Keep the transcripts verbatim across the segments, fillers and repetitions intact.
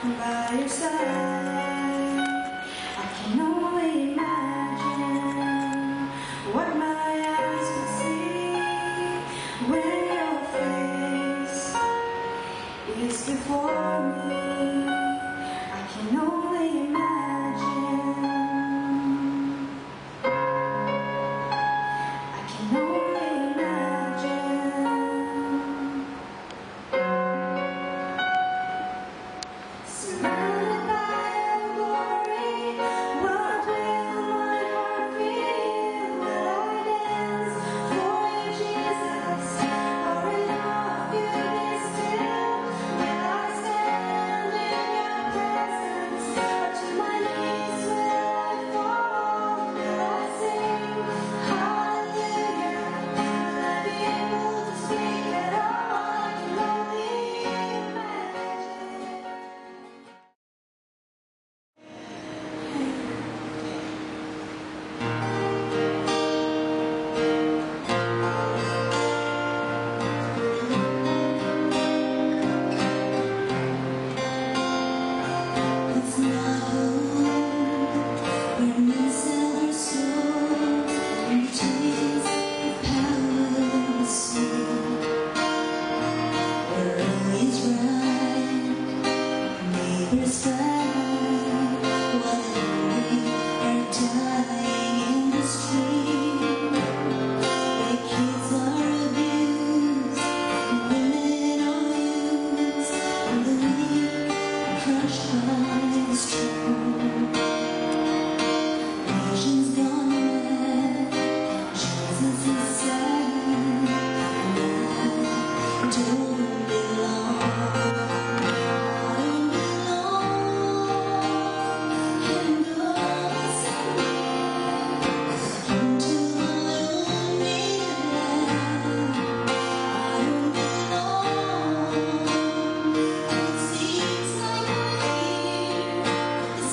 By your side, I can only imagine what my eyes would see when your face is before me. I can only imagine. I can only imagine. Surrounded by your glory, what will my heart feel? Will I dance for you, Jesus? Or in awe of you be still? Will I stand in your presence? Or to my knees will I fall? Will I sing hallelujah? Will I be able to speak at all? I can only imagine. Neighbors fight, while the wounded are dying in the street. The kids are abused, women are used, and the weak are crushed by the strong. Nations gone mad, Jesus is sad, and I don't belong. I don't belong, and all is at risk. Into the lonely land, I don't belong. And it seems like I hear the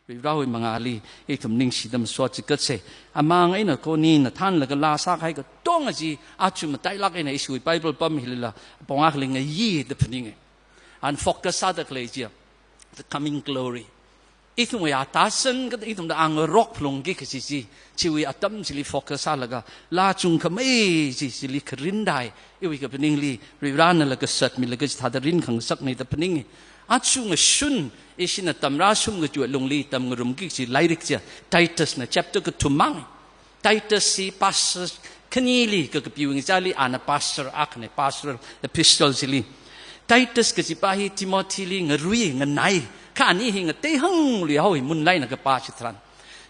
Varivarāwui mangāli ithum ningshida masot chigatse. Amang eina konina thānlaga laa sākahai katonga chi aja matailāk eina ishiwui Bible pam hilila pong akhali ngayida phaninge. Ana focus sāda khalei chiya, the coming glory. Ithumwui atasang kha ithumda angarok phalungki kaji chi, chiwui atam chili focus sālaga laa chungkhamei chi chili kharin dai, iwui kaphaningli Varivarānala kasat milaga chithāda rin khangasakne da phaninge. Aja ngashun ishina tamrāshum kachiwui lungli tamngarumki kaji lairik chiya Titusna chapter kathum mang. Titus hi pastor khanili kakapiwui ngachaili ana pastor akhane, pastoral epistle chili. Titus kajipa hi Timothyli ngarui nganai, kha ani hi ngatei hangluihaowa munlai eina kapā chitharan.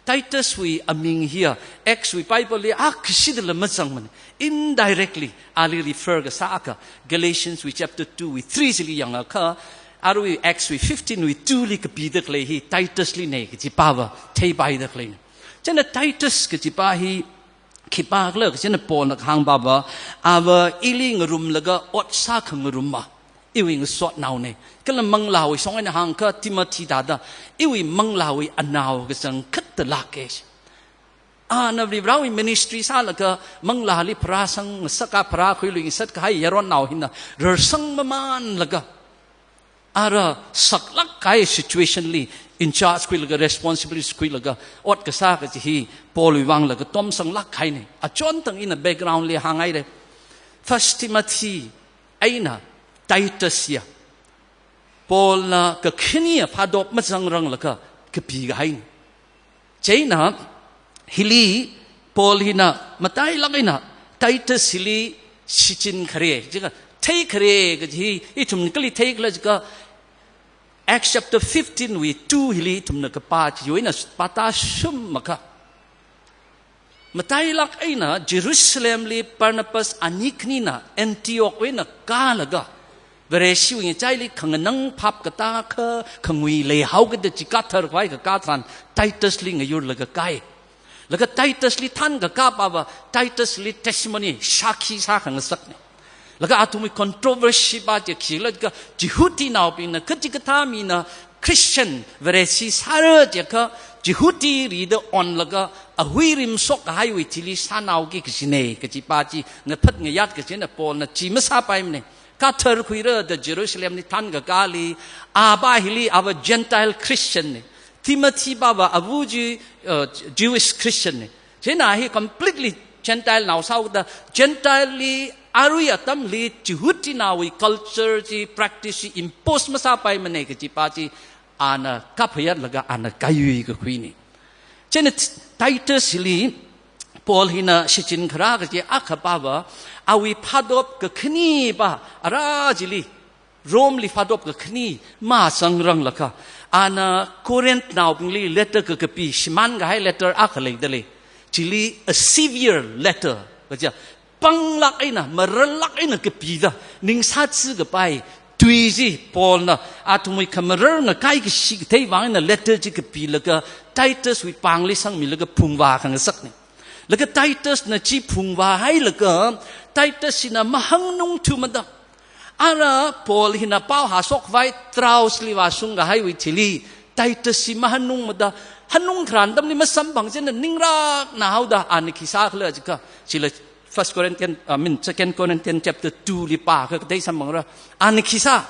Tituswui aming hiya Actswui Bibleli akashidala mazangmane. Indirectly ali refer kasā akha Galatianswui chapter twowui three chili yangakha, arui Actswui fifteenwui twoli kapida khalei hi Titusline kajipava theipaida khaleine. Chieina Titus kajipa hi khipākhala kajina Paulna kahāngpava, ava ili ngarumlaga ot sākhangarumva, iwui ngasotnaone. Kala manglāwui shong eina hāngakha Timothy thāda, iwui manglāwui anao kachangkhatta lāke. Ana Varivarāwui ministry sālaga manglāli pharāsang ngasaka pharākhuilui ngasakkahai yaronnao hina rarsang mamānlaga, ara saklāk kahai situationli in charge khuilaga, responsibility khuilaga ot kasā kaji hi Paulwui vangla katomsanglāk kahaine. Achon tang ina backgroundli hānghaire. First Timothy eina Titus hiya Paulna kakhane phādop mazangranglakha kapi kahaine. Chieina hili Paul hina matailāk eina Titus hili shichinkhare, jiakha theikhare kaji hi ithum kali theikhala jiakha Acts chapter fifteenwui two hili ithumna kapā chiwui eina pāta shumakha. Matailāk eina Jerusalemli Barnabas ani khanina Antiochwui eina kālaga, Vareshiwui ngachaili khanganang phap katā kha khangui leihao kida chi kathar khavai kakā tharan Titusli ngayurlaga kāi. Laga Titusli thānkakāpava Titusli testimony, shākhi sākhangasakne. Laga athumwui controversy pa chiya khikhala jiakha Jihudinaobingna kachikathā mina Christian Vareshi sāra jiakha Jihudi rida onlaga ahui rimshok kahaiwui thili sānaoki kajine kajipa chi ngaphat ngayāt kajina Paulna chi masāpaimane. Katharkhuira da Jerusalemli thānkakāli, apa hili ava Gentile Christianne. Timothy pava ava chi, uh, Jewish Christianne. Chieina hi completely Gentileinao sāhaoda, Gentileli arui atamli Jihudinaowui culture chi, practice chi impose masāpaimane kajipa chi ana kaphayātlaga ana kayui kakhuine. Chieina Titus hili Paul hina shichinkhara kaji akhapava, awui phādop kakhanepa ara chili, Romeli phādop kakhane mazangranglakha, ana Corinthnaobingli letter kakapi, shimānkahai letter akha leidalei. Chili a severe letter kaja, panglāk eina, mararlāk eina kapida, ningsātsi kapai tui chi Paulna athumwui khamarar ngakai kashi kathei vang eina letter chi kapilaga Tituswui pāngli sangmilaga phungvā khangasakne. Laga Titusna chi phungvāhailaga, Titus hina mahāngnungthumada, ara Paul hina pao hāshok khavai Troasli vāshung kahaiwui thili Titus hi mahāngnungmada, hāngnung tharan atamli masamphang chieina ningrakna haoda ana khi sākhala jiakha, chila First Corinthian, I mean, Second Corinthian chapter twoli pākha kathei samphangra. Ana khi sā,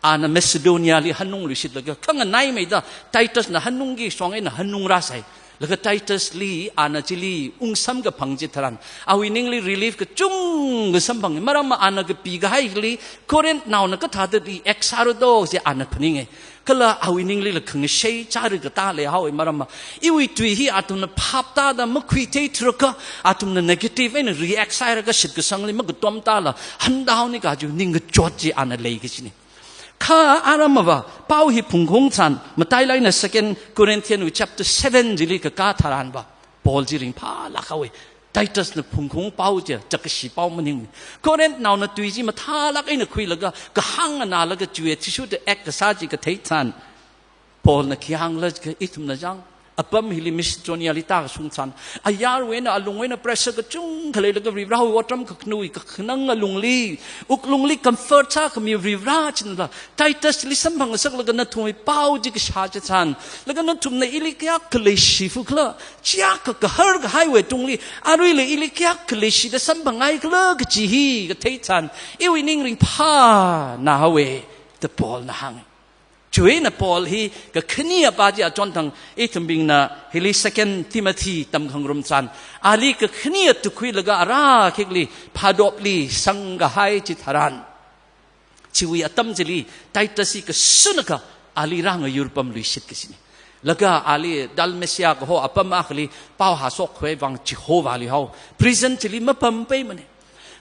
ana Macedoniali hāngnungluishitlaga, khanganaimeida Titusna hāngnungki shong eina hāngnungrāsai. Laga Titusli ana chili ungsamkaphang chitharan, awui ningli relief kachungkha samphang. Maramva ana kapikahaili Corinthnaona kathāda react sāra do chi ana phaninge. Kala awui ninglila khangashei chara katā leihaowe, maramva iwui tui hi athumna phap tāda makhuithei thurakha, athumna negative eina react sāhaira kha shitkasangli makatom tāla hānda haoni kaji ningkachot chi ana lei kajine. Kha aramva pao hi phungkhaung tharan, matailāk eina Second Corinthianwui chapter seven chili kakā tharanva, Paul chi ringphālāk haowe. Titusna phungkhaung pao chiya chākashi pao maningmane. Corinthnaona tui chi mathālāk eina khuilaga, kahāng nganālaga chiwui athishurda act kasā chi kathei tharan, Paulna khi hāngkhala jiakha, ithumna chang, Apam hili Macedonia li tākashung tharan, ayarwui eina alungwui eina pressure kachungkha leilaga Varivarawui otram kakhanui kakhanang alungli, wuklungli comfort sākhami Varivara chinala, Titus li samphangngasaklaga nathumwui pao chi kashā chitharan, laga nathumna ili kayākha leishifukhala, chiyākha kahar kahaiwui tungli, aruila ili kayākha leishida samphanghaikhala kaji hi kathei tharan, iwui ning ringphānā haowa, da Paulna hānga. Chiwui eina Paul hi kakhane apā chi achonthang ithumbingna hili Second Timothy tamkhangarum tharan, ali kakhane atuk khuilaga ara khikli phadopli sangkahai chitharan, chiwui atam chili Titus hi kashunakha ali rāngayurpamluishit kajina. Laga ali Dalmatia kaho apam akhali pao hāshok khavai vang chihovāluihao. Prison chili mapampeimana.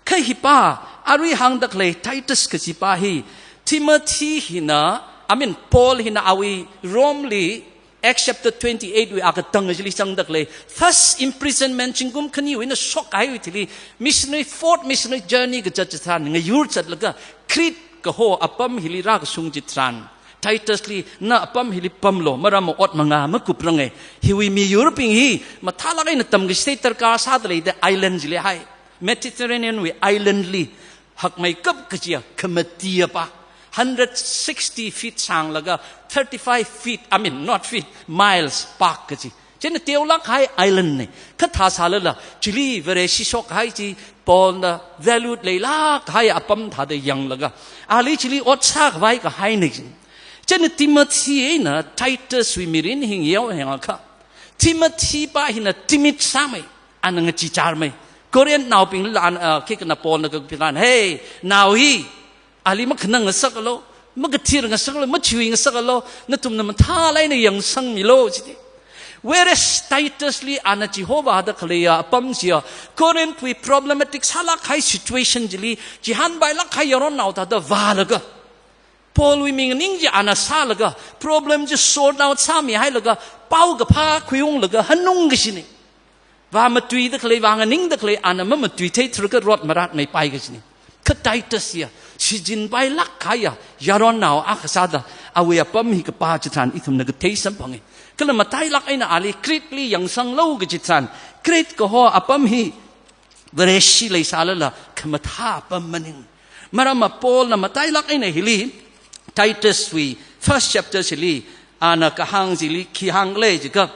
Kha hi pā, arui hāngda khalei Titus kaji pā hi, Timothy hina, I mean, Paul hina awui Rome li, Acts chapter twenty-eight wui akatang chili zangda khalei, first imprisonment zingkum khaniwui eina shokkahaiwui thili, missionary, fourth missionary journey kazat chitharan, ngayur zatlaga, Crete kaho apam hili rākashung chitharan, Titus li, na apam hili pamlu, maram ot mangā makupranga. Hiwui miyurbing hi mathālāk eina tamkachithei darkar sāda leida island chili hai. Mediterranean wui island li hakmeikap kajiya khamati apā, hundred sixty feet sānglaga thirty-five feet, I mean, not feet, miles pāk kaji. China teolāk kahai island na. Kha thāsālala, chili Vareshi shokhai chi, Paulna valued leilāk kahai apam thāda yanglaga, ali chili ot sākhavai kahaina. China Timothy eina Titus wui mirin hi ngayao hāngakha, Timothy pā hina timid sāmei, ana ngacheecharmei. Corinthnaobingli lan, ah, khikna Paulna kakapina, "Hey, nao hi, ali makhanang ngasaklu, makathir ngasaklu, machiwui ngasaklu, nathumna mathālāk eina yangsangmilu," jida. Whereas Titus li ana chihovāda khaleiya apam chiya, Corinth wui problematic sālāk kahai situation chili, chihānpailāk kahai yaronnao thāda vālaga, Paul wui minganing chi ana sālaga, problem chi sort out sāmihailaga, paokaphā khuiunglaga hanung kajina. Vāmatuida khalei, vānganingda khalei, ana mamatui theithuakha rot maratmeipai kajina. Kha Titus hiya, shichinpailāk kahaiya yaronnao akha sāda, awui apam hi kapā chitharan ithumna kathei samphanga. Kala matailāk eina ali Crete li yangsanglu kaji tharan, Crete kaho apam hi Vareshi leisālala khamathā apam maning. Maramva Paulna matailāk eina hili, Titus wui first chapter chili, ana kahāng chili khi hāngkhala jiakha,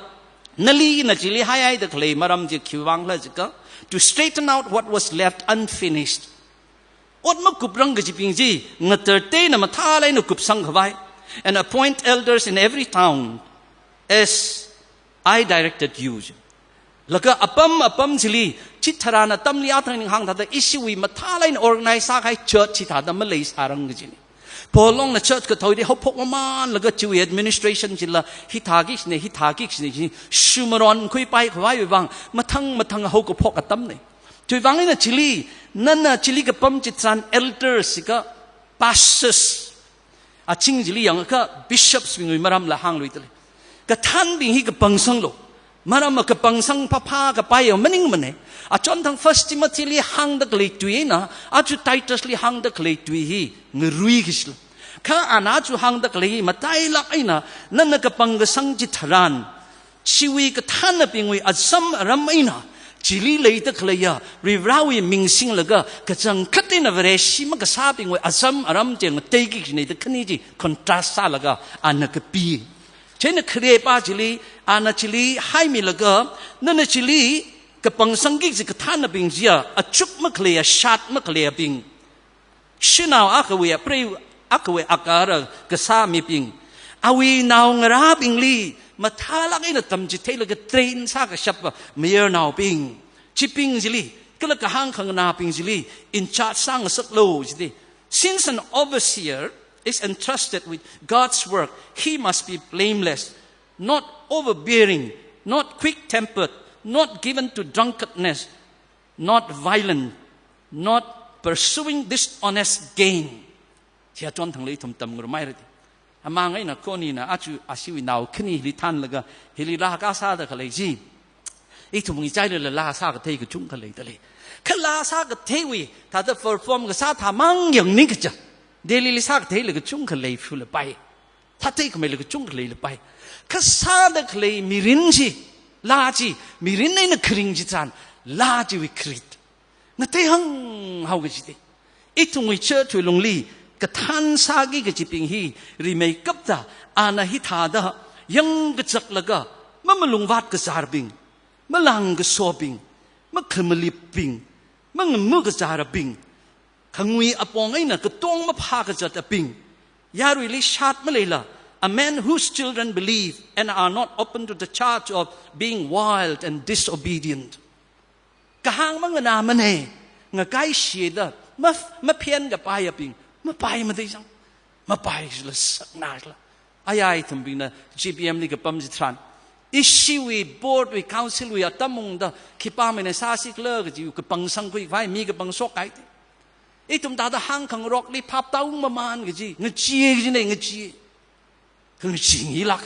nali ina chili haihaida khalei maram chi khiwui vangkhala jiakha, to straighten out what was left unfinished. Ot makuprang kajibing chi ngatarteina mathālāk eina kupsangkhavai, and appoint elders in every town, as I directed you. Laga apam apam chili, chitharan atamli athang ninghang thāda ishiwui mathālāk eina organize sākahai church hithāda maleisārang kajina. Paul longna church kathāda haophok mamānlaga chiwui administration chila, hithāki kajina, hithāki kajina, chi shumaron khuipai khavaiwui vang, mathang mathang haokaphok atamna. Chiwui vang eina chili, nana chili kapam chitharan elders jiakha pastors, aching chili yangakha bishops bingwui maramla hāngluida lei. Kathānbing hi kapangsanglu. Maramva kapangsang phāphā kapaiya maningmana. Achonthang First Timothy li hāngda khalei tui eina, aja Titus li hāngda khalei tui hi ngarui kajila. Kha ana aja hāngda khalei hi matailāk eina, nana kapangkasang chitharan, chiwui kathānnabingwui azam aram eina, chili leida khaleiya, Varivarawui ming singlaga, kachangkhat eina Vareshi makasābingwui azam aram chi ngateiki kajina da khani chi contrast sālaga, ana kapi. Chieina kharepā chili, ana chili haimilaga, nana chili kapangsangki kaji kathānnabing chiya, achuk makhaleiya, shat makhaleiya bing. Shanao akhawui, aprei akhawui akara kasā mibing. Awui naongarābingli, mathālāk eina tamchitheilaga train sākashapa mayarnaobing. Chibing chili, kala kahāng khanganābing chili, in charge sāngasaklu jida. Since an overseer is entrusted with God's work, he must be blameless, not overbearing, not quick-tempered, not given to drunkenness, not violent, not pursuing dishonest gain. Chi achonthangli ithum tamngarumhaira da. Amang eina khonina aja ashiwui nao khani hili thanlaga, hili laa kasāda khalei chi, ithum ngichailala laa sākathei kachungkha leida lei. Kha laa sākatheiwui, thāda perform kasā thāmang yangni kaja, Delhi li sākatheila kachungkha leifulapai. Thathei khamei la kachungkha leilapai. Kha sāda khalei mirin chi, laa chi, mirin eina kharing chitharan, laa chiwui kharit ngateihang haowa kajite. Ithumwui church wui lungli kathān sāki kajibing hi rimeikapta, ana hithāda yangkachaklaga, mamalungvāt kazārbing, malāng kasobing, makhamalipbing, mangamu kazārbing, khangui apong eina katong maphā kazatabing, yaruili shat maleila, a man whose children believe and are not open to the charge of being wild and disobedient. Kahāng manganāmane, ngakaishida, maf-, maphen kapaiyabing, mapai madeisang, mapai shila sakna shila. Aya ithumbingna G B M li kapam chitharan, ishiwui board wui council wui atam ungda, khipāmeina sāsi khala kaji kapangsang khuikhavai, mi kapangshok kahaite. Ithum thāda hāngkhangarokli phap tāungmamān kaji, ngachee kajine, ngachee. Khangachee ngilak.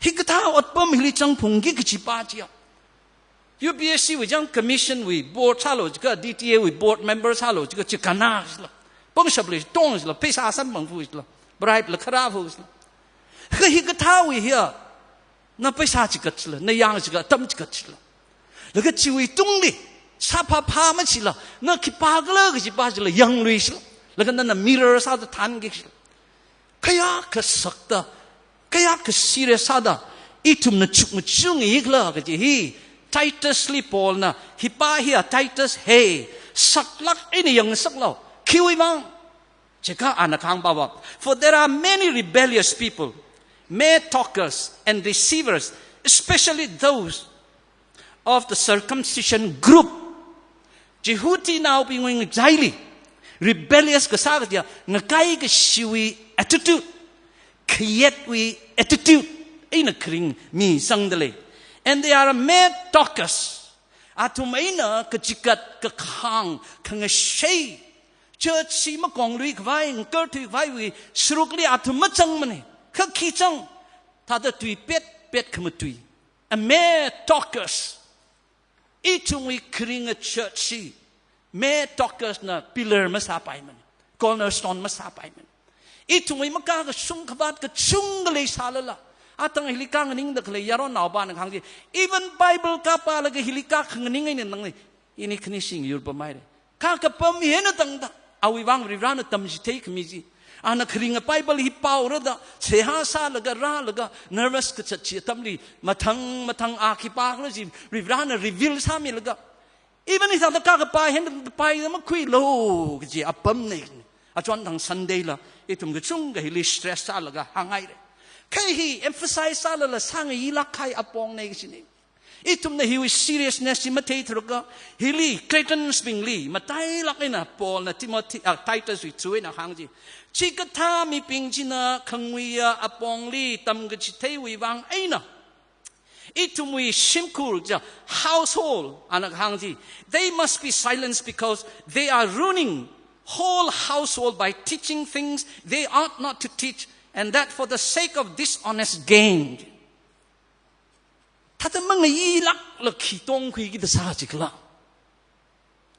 Hikathā otpam hili zangphungki kajipa chiya, U P S C wui zang commission wui board sālo jiakha, D T A wui board member sālo jiakha, chikana sila, pangshap le tong sila, pheisā samphang fu sila, bribe la kharā fu sila. Kha hikathāwui hiya, na pheisā chikat sila, na yāng chikat, atam chikat sila. Laga chiwui tungli, sāphāphā machila, na khipā khala kajipa chila yanglui sila. Laga nana mirror sāda thānki sila. Kayākha sakta, kayākha serious sāda, ithumna chukmajung ikhala kaji hi, Titus li Paul na, hipa hiya Titus he, saklāk eina yangsaklo, khiwui vang. Jiakha ana kahāngpava, "For there are many rebellious people, mere talkers and deceivers, especially those of the circumcision group." Jihudinaobingwui ngachaili, rebellious kasā kajiya, ngakai kashiwui attitude, khayetwui attitude eina kharing mi zangdalei. "And they are mere talkers." Athum eina kachikat, kakhāng, khangashei, church chi makonglui khavai, ngakarthui khavaiwui sarukli athum mazangmane. Kha khi zang? Thāda tui petpet khamatui. A mere talkers. Ithumwui kharinga church chi mere talkers na pillar masāpaimane, cornerstone masāpaimane. Ithumwui makakashung khavāt kachungkha leisālala, atang hili kanganingda khalei yaronnaopana kahāng chi, even Bible kapālaga hili kakhanganing eina nang ni, ini khani sing yur pamaire. Kakapam hi eina tangda, awui vang Varivarana tamchithei khami chi. Ana kharinga Bible hi paorada, seihā sālaga, rālaga, nervous kazat chi atamli, mathang mathang a khipā khala chi, Varivarana reveal sāmilaga, even hithāda kakapā hi eina tangda paida makhuilo kaji apamne. Achon thang Sunday la, ithum kachungkha hili stress sālaga hānghaire. Kha hi emphasize sālala sāngayilāk kahai apongne kajine. Ithumna hiwui seriousness chi matheithuakha, hili Cretans bingli matailāk eina Paul na Timothy, ah, Titus wui through eina hāng chi. Chikathā mibing china khanguiya apongli tamkachitheiwui vang eina, ithumwui shimkhur jiakha household, ana kahāng chi, "They must be silenced because they are ruining whole household by teaching things they ought not to teach, and that for the sake of dishonest gain." Thāda mangayilākla khi tongkhuiki da sā jikhala.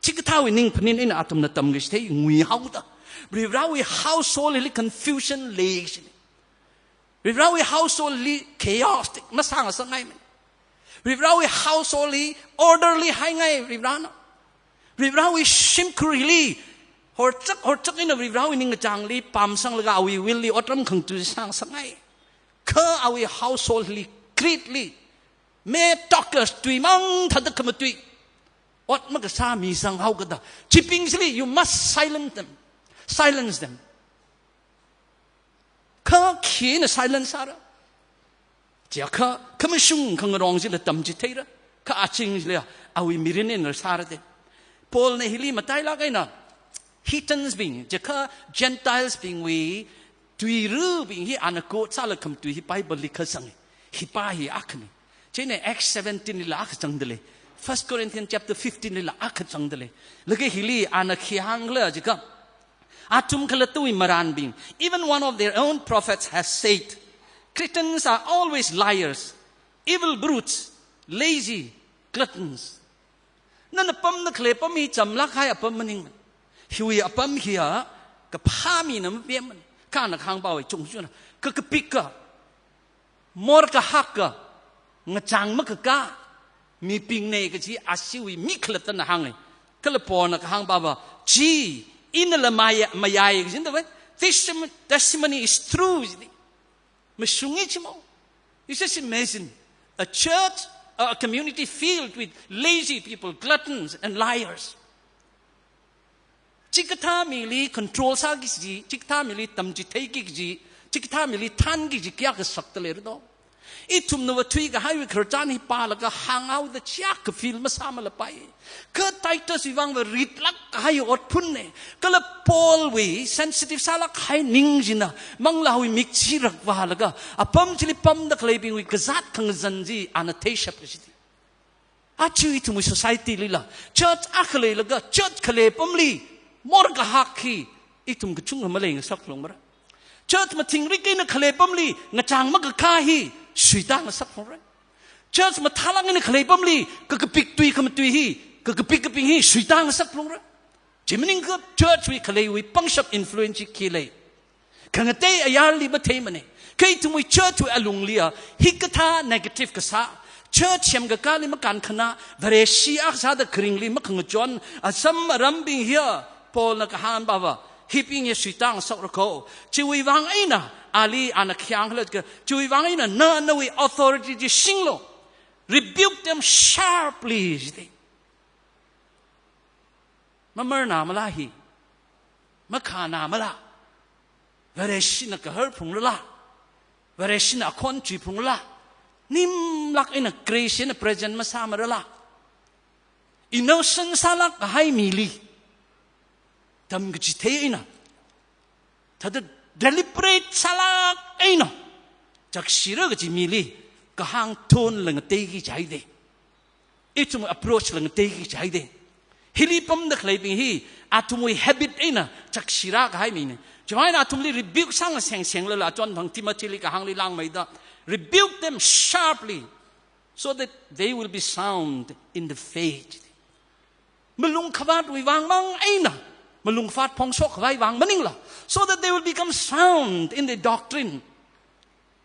Chikathāwui ningphanin eina athumna tamkachithei nguihaoda, Varivarawui household li confusion lei kajine. Varivarawui household li chaotic masāngasakngaimane. Varivarawui household li orderly haingai Varivarana. Varivarawui shimkhurli horchak horchak eina Varivarawui ningkachāngli pamsanglaga awui will li otram khangatui sāngasakngai. Kha awui household li, Crete li, mere talkers, tuimang thāda khamatui, ot makasā mi sanghaokada, chibing chili, you must silence them. Silence them. Kha khina silence sāra? Jiakha khamashung khangarong chila tamchitheira. Kha aching chila awui mirin eina sāra de. Paul na hili matailāk eina heathens bing, jiakha Gentiles bingwui tuirubing hi ana quote sālaga khamatui hi Bible li kazang. Hipa hi akhane. Chieina Acts seventeen lila akha zangdalei. First Corinthians chapter fifteen lila akha zangdalei. Laga hili ana khi hāngkhala jiakha, athum khalattawui marānbing, even one of their own prophets has said, "Cretans are always liars, evil brutes, lazy gluttons." Nana pamda khalei apam hi chamlāk kahai apam maningmana. Hiwui apam hiya kaphā mina mapemmana. Kha ana kahāngpawui chungchungna, kakapika, morkahaka, ngachang makaka mibingnei kaji ashiwui mi khalattana hānga. Kala Paulna kahāng pava, chi inala maya-, mayai kajina da vai. This testimony is true, jida. Mashungi chimo. You just imagine a church, a community filled with lazy people, gluttons and liars. Chikathā mili control sāki kaji, chikathā mili tamchitheiki kaji, chikathā mili thanki kaji kayākha sakta leira do. Ithumna va thuikahaiwui khararchan hi pālaga hānghaoda chiyākha feel masāmalapai. Kha Tituswui vangva ritlāk kahai otphunna. Kala Paulwui sensitive sālāk kahai ning china, manglāwui mik chi rakvālaga, apam chili pamda khaleibingwui kazāt khangazan chi ana theishap kajida. Aja ithumwui society lila, church akha leilaga, church khalei apamli morkahak hi ithum kachungkha maleingasak phalungmara. Church mathingrik eina khalei apamli ngachang makaka hi suitāngasak phalungra. Church mathālāk eina khalei apamli kakapik tui khamatui hi, kakapik kaping hi suitāngasak phalungra. Chi maningakha churchwui khaleiwui pangshap influence khi lei. Khangatei ayarli matheimana. Kha ithumwui churchwui alungliya hikathā negative kasā, church semkakāli makānkhana, Vareshi akha sāda kharingli makhangachon, asam arambing hiya, Paulna kahāng pava, hibing hi suitāngasakra kho. Chiwui vang eina ali ana khayang halatka, chiwui vang eina na nawui authority chi singlu. Rebuke them sharply, jida. Mamarnamala hi, makhānamala, Vareshina kahar phungrala, Vareshina akhon chuiphungrala, nimlāk eina grace eina present masāmarala, innocent sālāk kahai mili tamkachithei eina, thāda deliberate sālāk eina chakshira kaji mili kahāng tonela ngateiki kaji haida. Ithum approach la ngateiki kaji haida. Hili pamda khaleibing hi athumwui habit eina chakshira kahai mina. Chieina athumli rebuke sāngasengsenglala, achonthang Timothyli kahāngli langmeida, rebuke them sharply so that they will be sound in the faith. Malungkhavātwui vang mang eina, malungkhavāt phongshok khavai vang maningla, so that they will become sound in the doctrine.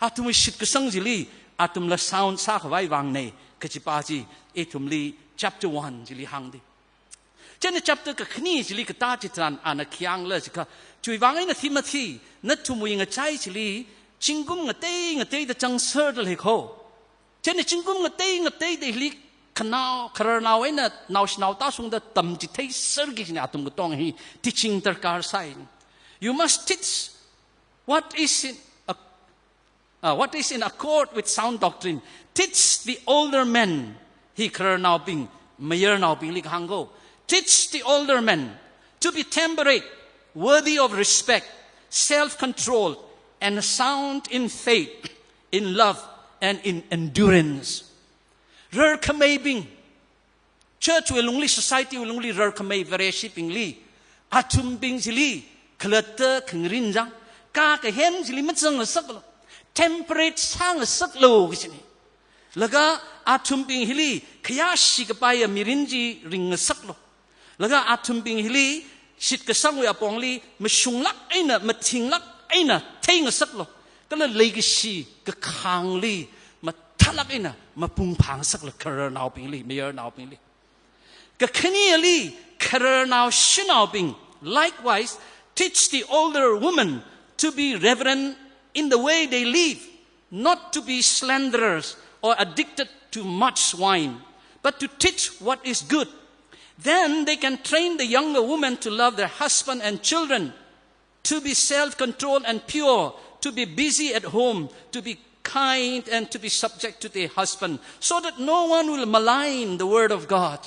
Athumwui shitkasang chili athumla sound sākhavai vangna kajipa chi ithumli chapter one chili hāngda. Chieina chapter kakhani chili katā chitharan ana khayangla jiakha, chiwui vang eina Timothy, nathumwui ngachai chili zingkum ngatei ngateida changserda lei kho. Chieina zingkum ngatei ngateida hili khanao, khararnao eina naoshinao tāshungda tamchitheiserki kajina, athum katong hi teaching darkar sai. You must teach what is in ac-, uh, what is in accord with sound doctrine. Teach the older men. Hi khararnaobing, mayarnaobingli kahāng kho. Teach the older men to be temperate, worthy of respect, self-controlled, and sound in faith, in love, and in endurance. Rarkhameibing, churchwui lungli, societywui lungli rarkhamei Vareshibingli, athumbing chili khalatta khangarin chang, kakahen chili mazangngasaklu, temperate sāngasaklu kajina. Laga athumbing hili khayāshi kapaiya mirin chi ringngasaklu. Laga athumbing hili shitkasangwui apongli mashunglāk eina, mathinglāk eina theingasaklu. Kala leikashi kakhangli mathālāk eina mapungphāngasaklu khararnaobingli, mayarnaobingli. Kakhaneli, khararnao shanaobing, likewise, teach the older women to be reverent in the way they live, not to be slanderers or addicted to much wine, but to teach what is good. Then they can train the younger women to love their husband and children, to be self-controlled and pure, to be busy at home, to be kind, and to be subject to their husband, so that no one will malign the word of God.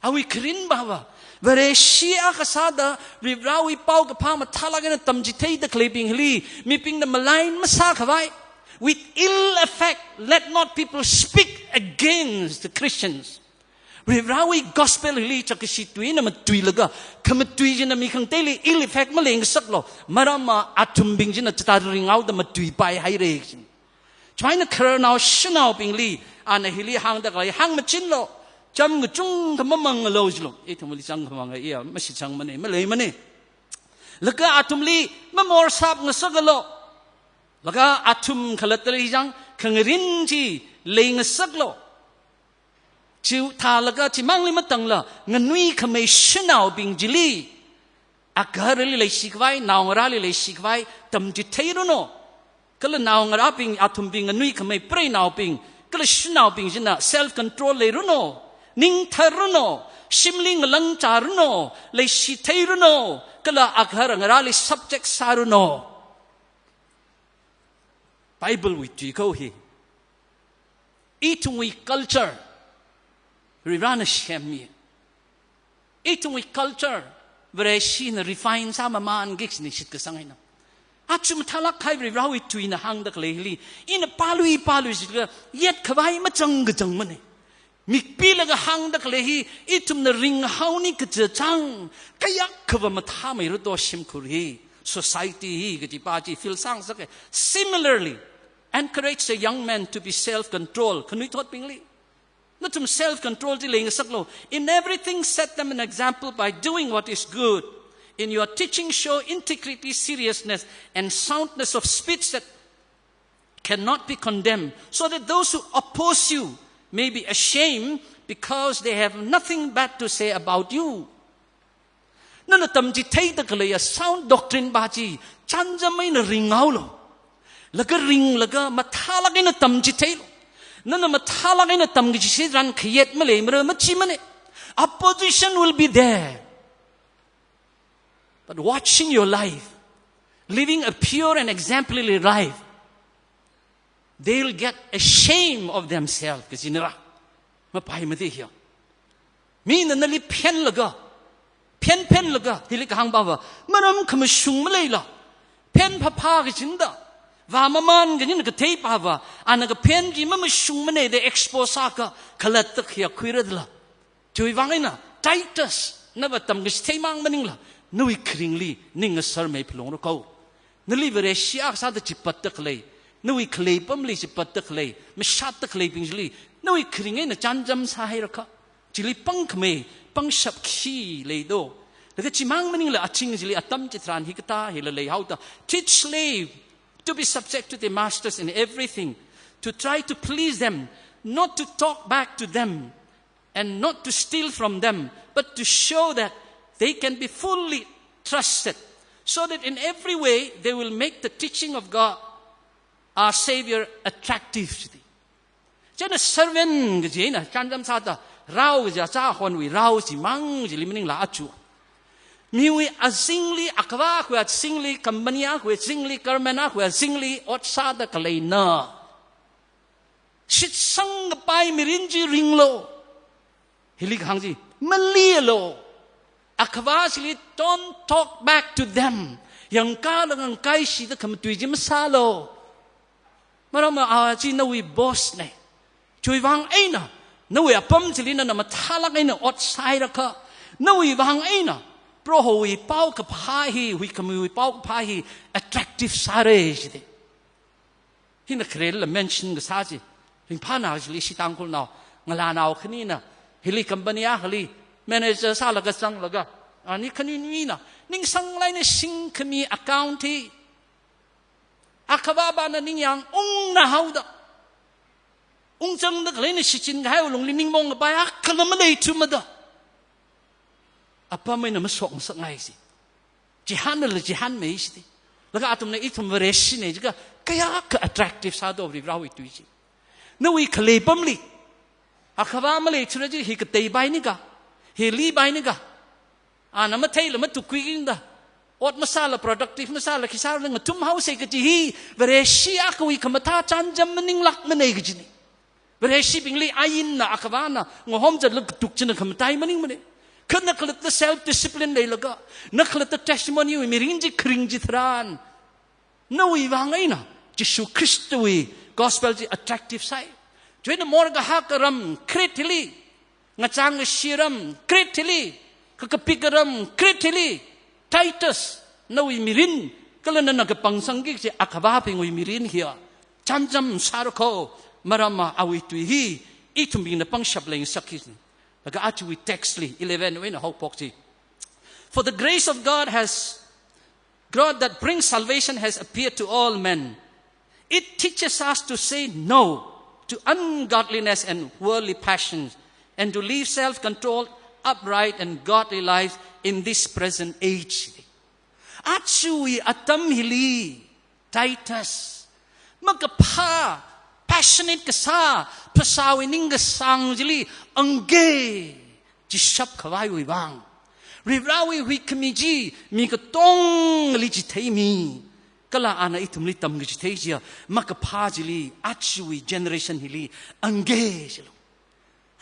Awui kharin bava, Vareshi akha sāda, Varivarāwui paokaphā mathālāk eina tamchitheida khaleibing hili, mibingna malign masākhavai. With ill effect, let not people speak against the Christians. Varivarāwui gospel hili chakashi tuina matuilaga, khamatui china mi khangateili ill effect maleingasaklu. Maramva athumbing china chithāda ringhaoda matuipai haira. Chieina khararnao shanaobingli ana hili hāngda khalei, hāngmachinlu, cham kachungkha mamangalu jilu. Ithumli chang khamanga iya, mashitsangmana, maleimana. Laga athumli mamorsap ngasakalu. Laga athum khalatta leisang khangarin chi leingasaklu. Chithālaga chimangli matangla nganuikhamei shanaobing chili, agaharali leishikhavai, naongarāli leishikhavai tamchitheiranu. Kala naongarābing, athumbing, nganuikhamei preinaobing, kala shanaobing china self control leiranu, ningtharranu, shimli ngalangcharanu, leishitheiranu, kala agahar ngarāli subject sāranu. Bible wui tui kho hi. Ithumwui culture Varivarana semmi. Ithumwui culture Vareshina refine sāmamānki kajina shitkasang eina. Aja mathālāk kahai Varivarawui tuina hāngda khaleili, ina pālui pālui jilaga yetkhavai machangkachangmana. Mik pilaga hāngda khalei hi ithumna ringhaoni kaja chang, kayakhava mathāmeira to shimkhur hi, society hi kajipa chi feel sāngasaka. Similarly, encourage the young men to be self-control. Khanuithotbingli, nathum self-control chi leingasaklu. In everything, set them an example by doing what is good. In your teaching, show integrity, seriousness, and soundness of speech that cannot be condemned, so that those who oppose you may be ashamed, because they have nothing bad to say about you. Nana tamchitheida khaleiya sound doctrine pa chi chānjam eina ringhaolu. Laga ringlaga mathālāk eina tamchitheilu. Nana mathālāk eina tamkachi chitharan khayet maleimara machimana. Opposition will be there. But watching your life, living a pure and exemplary life, they'll get ashamed of themselves, kajina. Mapaimada hiya. Mina nali phenlaga, phen phenlaga, hili kahāng pava, maram khamashung maleila, phen phapha kajina da, vāmamān kajina kathei pava, ana kaphen chi mamashungmana da expose sāakha, khalatta khayākhuira dala. Chiwui vang eina, Titus, nava tamkachithei mang maningla, nawui kharingli ning ngasarmei phalungra kho. Nali Vareshi akha sāda chipatda khalei, nawui khalei apamli chipatda khalei, mashatda khaleibing chili, nawui kharing eina chānjam sāhairakha, chili pangkhamei, pangshap khi lei do. Laga chimang maningla aching chili atam chitharan hikathā hila leihaoda. Teach slave to be subject to their masters in everything, to try to please them, not to talk back to them, and not to steal from them, but to show that they can be fully trusted, so that in every way they will make the teaching of God, our Savior, attractive. Chieina servant kaji eina chānjam sāda, rao kaji achahonwui rao chimang chili maningla aja. Miwui azingli, akhava akhawui azingli, company akhawui azingli, government akhawui azingli ot sāda khaleina, shitsang kapai mirin chi ringlu. Hili kahāng chi, malialu. Akhava chili, don't talk back to them. Yangkala ngangkaishida khamatui chi masālu. Maramva a chi nawui boss na. Chiwui vang eina, nawui apam chili nana mathālāk eina ot sāhairakha, nawui vang eina Prohowui paokaphā hi, huikhamiwui paokaphā hi attractive sāra jida. Hina kharela mention kasā chi, ringphānao chili ishi Tangkhulnao, ngalānao khanina, hili company akhali manager sālaga zanglaga, ani khanuinuina, ningsanglāk eina singkhami account hi, akhavapana ningyāng ungna haoda, ungzangda khaleina shichin kahaiwui lungli ningmong kapai akhala maleithumada, apam eina mashokngasakngai si. Chihānla chihānmei sida. Laga athumna ithum Vareshina jiakha, kayākha attractive sādo Varivarawui tui chi. Nawui khalei apamli, akhava maleithura chi hi kateipai nika, hilipai nika, ana matheila matukhuikida, ot masāla, productive masāla, khi sāla ngathumhaosa kaji hi Vareshi akhawui khamathā chānjam maninglākmana kajina. Vareshibingli ainna akhavana ngahom zatlaga katuk china khamatai maningmana. Kha na khalatta self discipline leilaga, na khalatta testimony wui mirin chi kharing chitharan, nawui vang eina Jishu Khristawui gospel chi attractive sāi. Chieina morkahak aram Crete hili, ngachang kashi aram Crete hili, kakapik aram Crete hili, Titus, nawui mirin, kala nana kapangsangki kaji akhavabingwui mirin hiya chānjam sāra kho, maramva awui tui hi ithumbingna pangshap leingasak hi. Laga ajawui text li eleven wui eina haophok chi. For the grace of God has, God that brings salvation has appeared to all men, It teaches us to say no to ungodliness and worldly passions and to live self-controlled, upright, and godly lives in this present age. Ajawui atam hili, Titus, makaphā, passionate kasā, phasāwui ning kasāng chili angei chishap khavaiwui vang, Varivarāwui huikhami chi mi katongali chitheimi. Kala ana ithumli tamkachithei chiya, makaphā chili, ajawui generation hili angei chilu.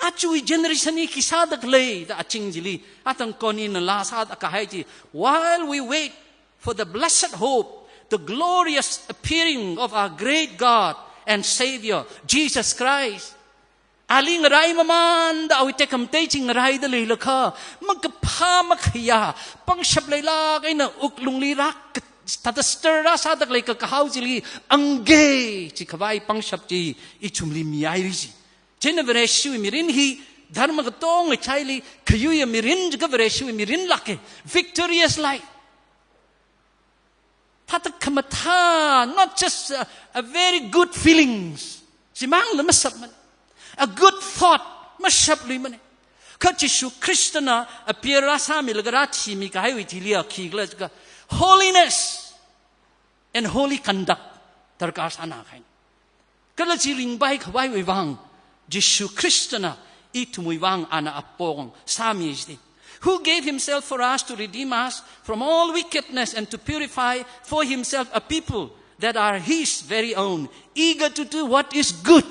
Ajawui generation hi khi sāda khalei da aching chili, atang Connie na laa sāda kahai chi, "While we wait for the blessed hope, the glorious appearing of our great God and Savior, Jesus Christ." Ali ngarai mamānda awui tekhamatei chi ngaraida leilakha, makaphā makhayā, pangshap leilāk eina wuklungli rāk, thāda stir rāsāda khalei kakahao chili angei chi khavai pangshap chi ithumli mihaira chi. Chieina Vareshiwui mirin hi, dharma katonga chaili khayuiya mirin jiakha Vareshiwui mirin lāka, victorious life. Thāda khamathā, not just a, a very good feelings. Chimangla mashapmana. A good thought mashapluimana. Kha Jishu Khristana appear rāsāmilaga rāthimi kahaiwui thili a khikhala jiakha, holiness and holy conduct darkar sāna kahaina. Kala chi ringpai khavaiwui vang, Jishu Khristana ithumwui vang ana apong sāmi jida. Who gave himself for us to redeem us from all wickedness and to purify for himself a people that are his very own, eager to do what is good.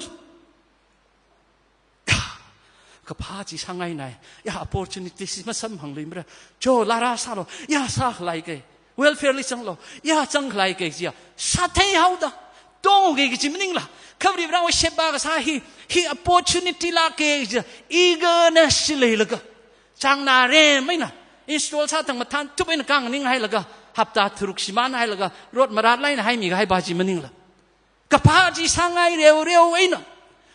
Kaphā chi sāngaina. Ya, opportunity chi masamphangluimara. Cho, laa rāsālo. Ya, sākhalei ke. Welfare li zanglo. Ya, zangkhalei ke chiya, sātheihaoda, tongke kaji maningla. Kha Varivarāwui sheba kasā hi, hi opportunity lāka chiya, eagerness chi leilaga, chāngnā rem eina, install sāthang mathānthup eina khanganinghailaga, hapta tharuk shimānhailaga, rot marat lāk eina haimi kahai pa chi maningla. Kaphā chi sāngai reoreo eina,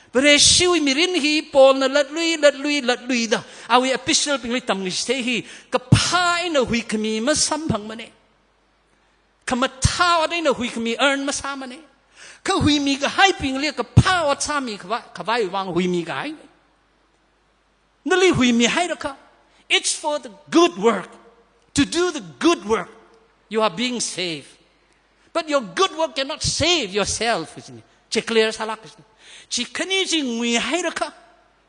Vareshiwui mirin hi Paulna latlui, latlui, latluida awui epistle bingli tamkachithei hi, kaphā eina huikhami masamphangmana. Khamathā ot eina huikhami earn masāmana. Kha huimi kahaibingli kaphā ot sāmi khavai, khavai vang huimi kahaina. Nali huimihairakha, it's for the good work. To do the good work, you are being saved. But your good work cannot save yourself, isn't it? Chi clear sālāk, isn't it? Chi khani chi nguihairakha,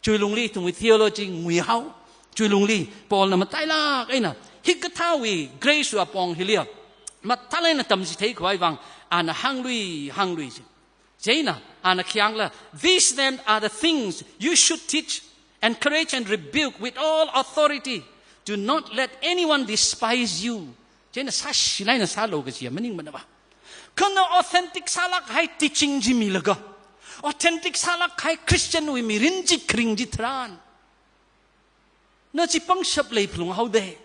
chiwui lungli ithumwui theology nguihao. Chiwui lungli Paulna matailāk eina hikathāwui grace wui apong hiliya, mathālāk eina tamchithei khavai vang ana hānglui, hānglui chi. Chieina ana khi hāngla, "These then are the things you should teach, encourage and rebuke with all authority. Do not let anyone despise you." Chieina sāshilāk eina sālo kajiya maningmana va. Kha na authentic sālāk kahai teaching chi milaga, authentic sālāk kahai Christian wui mirin chi kharing chitharan, na chi pangshap leiphalunghaoda,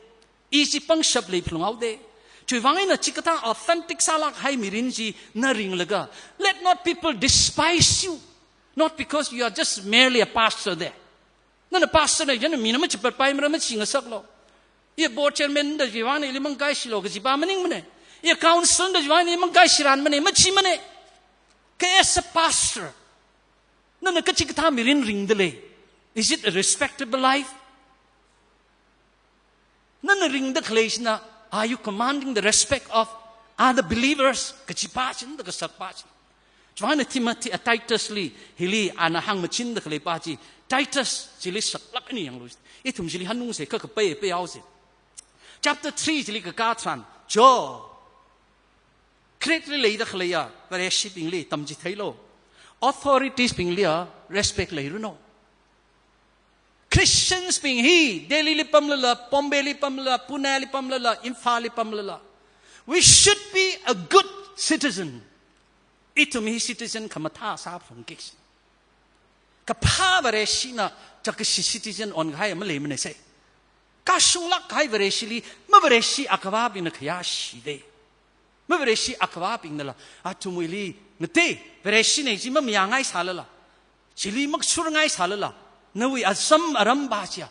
i chi pangshap leiphalunghaoda. Chiwui vang eina chikathā authentic sālāk kahai mirin chi na ringlaga, let not people despise you, not because you are just merely a pastor there. Nana pastor na chieina mina machipatpaimara, machingasaklo. Iya board chairman da chiwui vang eina ili mangkaishilo kaji pa maningmana. Iya council da chiwui vang eina ili mangkaishiranmana, machimana. Kha as a pastor, nana kachikathā mirin ringda lei? Is it a respectable life? Nana ringda khalei china, are you commanding the respect of other believers? Kaji pa chi, nana kasak pa chi. Chiwui vang eina Timothy, a, Titus li, hili ana hāngmachinda khalei pa chi, Titus chili saklāk eina yanglu. Ithum chili hanungsa, kha kapai paihaosa. Chapter three chili kakā tharan, cho, Crete li leida khaleiya Vareshibingli tamchitheilo. Authorities bingliya respect leiranu. Christians bing hi Delhi li pamlala, Bombay li pamlala, Pune li pamlala, Imphal li pamlala, we should be a good citizen. Ithum hi citizen khamathā sāphalungki. Kaphā Vareshina chakashi citizen onkahai maleimana se. Kashunglāk kahai Vareshili mavareshi akhavābingna khayāshida. Mavareshi akhavābingnala athumwuili, ngatei, Vareshina chi mamayāngaisālala, chili makashurngaisālala, nawui azam aram pa chiya,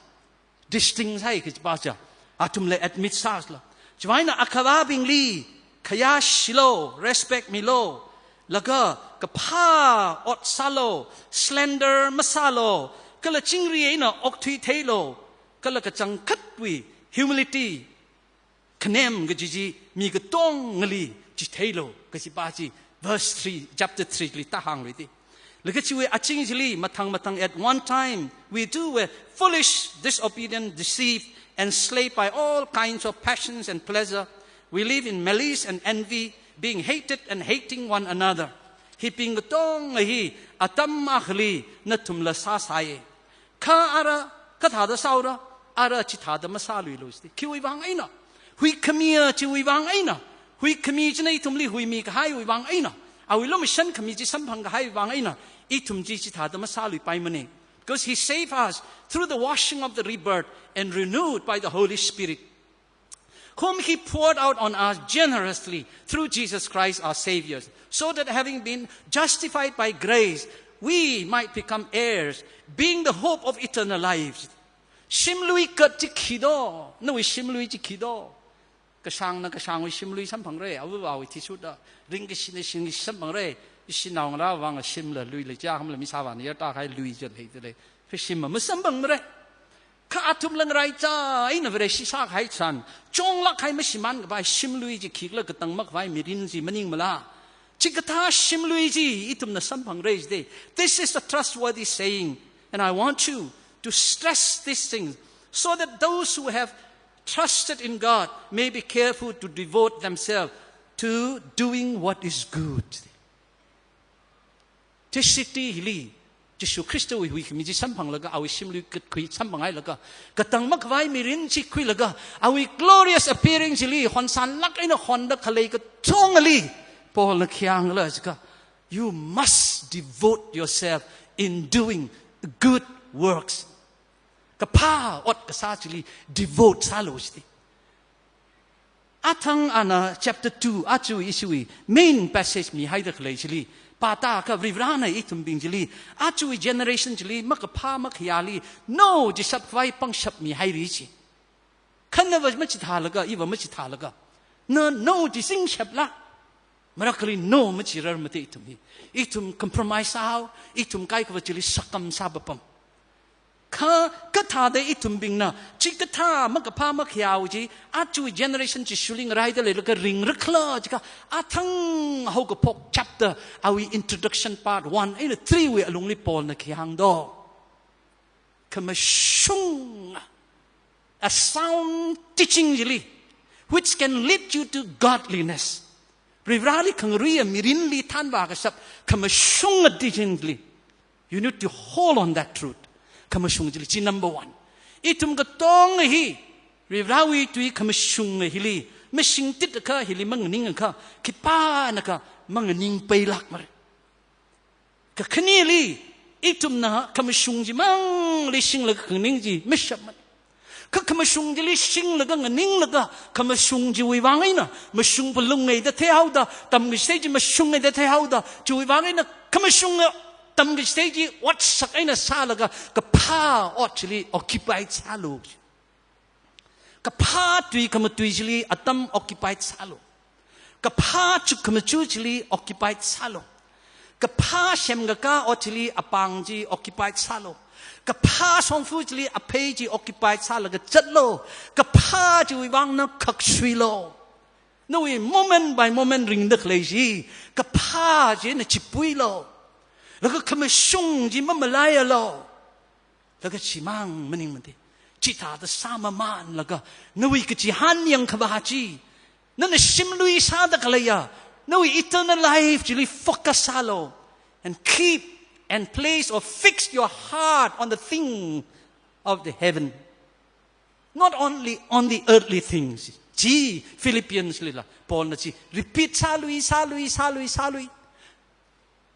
distinct sāi kaji pa chiya, athumla admit sāsāla. Chiwui vang eina akhavābingli khayāshilo, respect milo, Laga kaphā ot sālu, slander masālu, kala chingri eina okthui theilu, kala kachangkhatwui humility, khanem kaji chi mi katongali chitheilu, kaji pa chi verse three, chapter three li tāhāngluida. Laga chiwui aching chili mathang mathang, at one time we too were foolish, disobedient, deceived, enslaved by all kinds of passions and pleasure. We live in malice and envy, being hated and hating one another. Hibing katonga hi atam akhali nathumla sāsai. Kha ara kathāda sāura, ara chithāda masāluilu jida. Khiwui vang eina? Huikhamiya chiwui vang eina. Huikhami china ithumli huimi kahaiwui vang eina. Awui lumashan khami chi samphang kahaiwui vang eina ithum chi chithāda masāluipaimana. Because he saved us through the washing of the rebirth and renewed by the Holy Spirit, whom he poured out on us generously through Jesus Christ our Savior, so that having been justified by grace, we might become heirs, being the hope of eternal life. Shimlui kat chi khi do, nawui shimlui chi khi do. Kashangna kashangwui shimlui samphangra, avāva̱wui athishurda. Ringkashina shimkashi samphangra, ishinao ngarāva̱ vang shimla luila, chi akhamla misāvāna yarda kahai lui jat leida lei. Kha shim masamphangmara. Kha athumla ngaraichā eina Vareshi sākahai tharan, chonglāk kahai mashimān kapai shimlui chi khikhala katang makhavai mirin chi maningmala? Chikathā shimlui chi ithumna samphangra jida. This is a trustworthy saying, and I want you to stress this thing, so that those who have trusted in God may be careful to devote themselves to doing what is good. Chishiti hili, Jishu Khristawui huikhami chi samphanglaga, awui shimlui kat khui samphanghailaga, katang makhavai mirin chi khuilaga, awui glorious appearing chili honsanlāk eina honda khalei katongali Paulna khi hāngkhala jiakha, you must devote yourself in doing good works. Kaphā ot kasā chili devote sālu jida. Athang ana chapter two, aja ishiwui main passage mihaida khalei chili pātākha, Varivarāna ithumbing chili, ajawui generation chili makaphā makhayāli no chi shapkhavai pangshap mihaira chi. Kha nava machithālaga, iva machithālaga, na no chi singshapla? Marakhali no machirarmada ithum hi. Ithum compromise sāhao, ithum kaikhava chili sakam sāpapam. Kha kathāda ithumbingna chikathā makaphā makhayāwui chi ajawui generation chi shuli ngaraida leilaga ringrakhala jiakha, athang haokaphok chapter, awui introduction part one eina three wui alungli Paulna khi hāng do? Khamashunga, a sound teaching chili, which can lead you to godliness. Varivarāli khangaruiya mirinli thanvā kashap khamashunga teaching chili, you need to hold on that truth. Khamashung chili, chi number one. Ithum katonga hi Varivarāwui tui khamashunga hili mashingtitakha, hili manganingakha, khipānakha manganingpailākmara. Kakhaneli, ithumna khamashung chimangli shinglaga khanganing chi mashapmana. Kha khamashung chili shinglaga nganinglaga, khamashung chiwui vang eina mashung phalungngaida theihaoda, tamkachithei chi mashungngaida theihaoda, chiwui vang eina khamashunga tamkachithei chi otsak eina sālaga, kaphā ot chili occupied sālu. Kaphā tui khamatui chili atam occupied sālu. Kaphā chuk khamachu chili occupied sālu. Kaphā semkakā ot chili apāng chi occupied sālu. Kaphā shongfa chili aphei chi occupied sālaga zatlu. Kaphā chiwui vang na khaksuilu. Nawui moment by moment ringda khalei chi kaphā china chipuilu. Laga khamashung chi mamalaialu. Laga chimang maningmada, chithāda sāmamānlaga, nawui kachihān yangkhavā chi, nana shimlui sāda khaleiya, nawui eternal life chili focus sālu, and keep and place or fix your heart on the thing of the heaven, not only on the earthly things. Chi Philippians lila Paulna chi repeat sālui, sālui, sālui, sālui.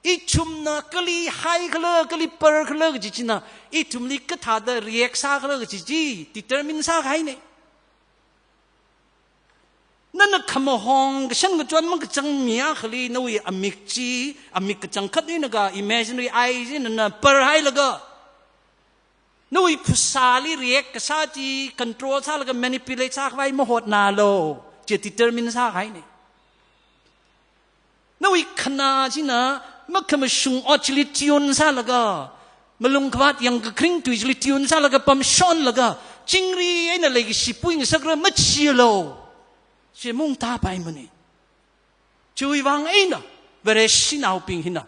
Ithumna kali haikhala, kali parkhala kaji china, ithumli kathāda react sākhala kaji chi determine sākahaina. Nana khamahong kashan kachon makachang mi akhali nawui amik chi, amik kachangkhat eina kha imaginary eye chi nana parhailaga, nawui phasāli react kasā chi control sālaga manipulate sākhavai mahotnalu, chi determine sākahaina. Nawui khanā china makhamashung ot chili tune sālaga, malung khavāt yangkakharing tui chili tune sālaga pamshonlaga, chingri eina leikashi puingasakra machilu. Chi mungtāpaimana. Chiwui vang eina Vareshinaobing hina,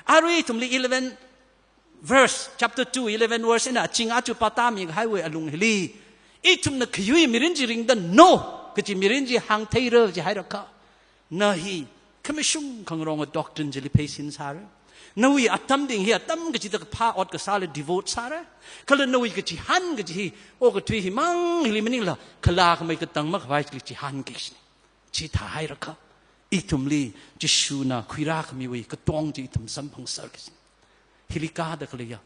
arui ithumli eleven verse, chapter two, eleven verse eina aching achu pātāmikahaiwui alung hili, ithumna khayui mirin chi ringda no kaji mirin chi hāngtheira jihailakha, na hi khamashung khangaronga doctrine chili pheisin sāra. Nawui atamding hi atam kachida kaphā ot kasāli devote sāra. Kala nawui kachihān kaji hi okathui himang hili maningla, khalākhamei katang makhavai chili chihānki kajina. Chithāhailakha, ithumli Jishuna khuirākhamiwui katong chi ithum samphangserki kajina. Hili kāda khaleiya,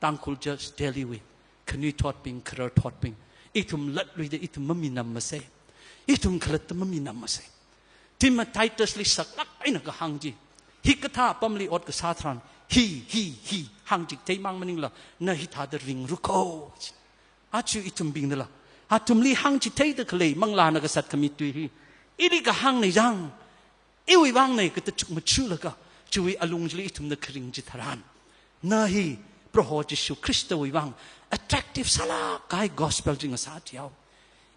Tangkhul Church Delhi wui khanuithotbing, khararthotbing, ithum latluida ithum maminam masei. Ithum khalatta maminam masei. Tim Titus li saklāk eina kahāng chi, hikathā apamli ot kasā tharan, hi, hi, hi hāngchithei mang maningla, na hithāda ringra ko. Achu ithumbingnala athumli hāngchitheida khalei manglāna kasat khami tui hi, ili kahāngna jang, iwui vangna kata chukmajalaga, chiwui alung chili ithumna kharing chitharan, na hi Proho Jishu Khristawui vang attractive sālāk kahai gospel chi ngasāthuihao.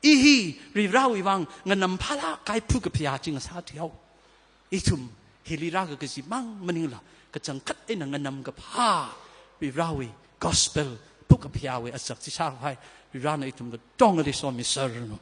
I hi Varivarāwui vang nganamphālāk kahai phukaphayā chi ngasāthuihao. Ithum hili rākakaji mang maningla, kachangkhat eina nganamkaphā Varivarāwui gospel phukaphayāwui azak chi sākhavai Varivarāna ithum katongali somiserranu.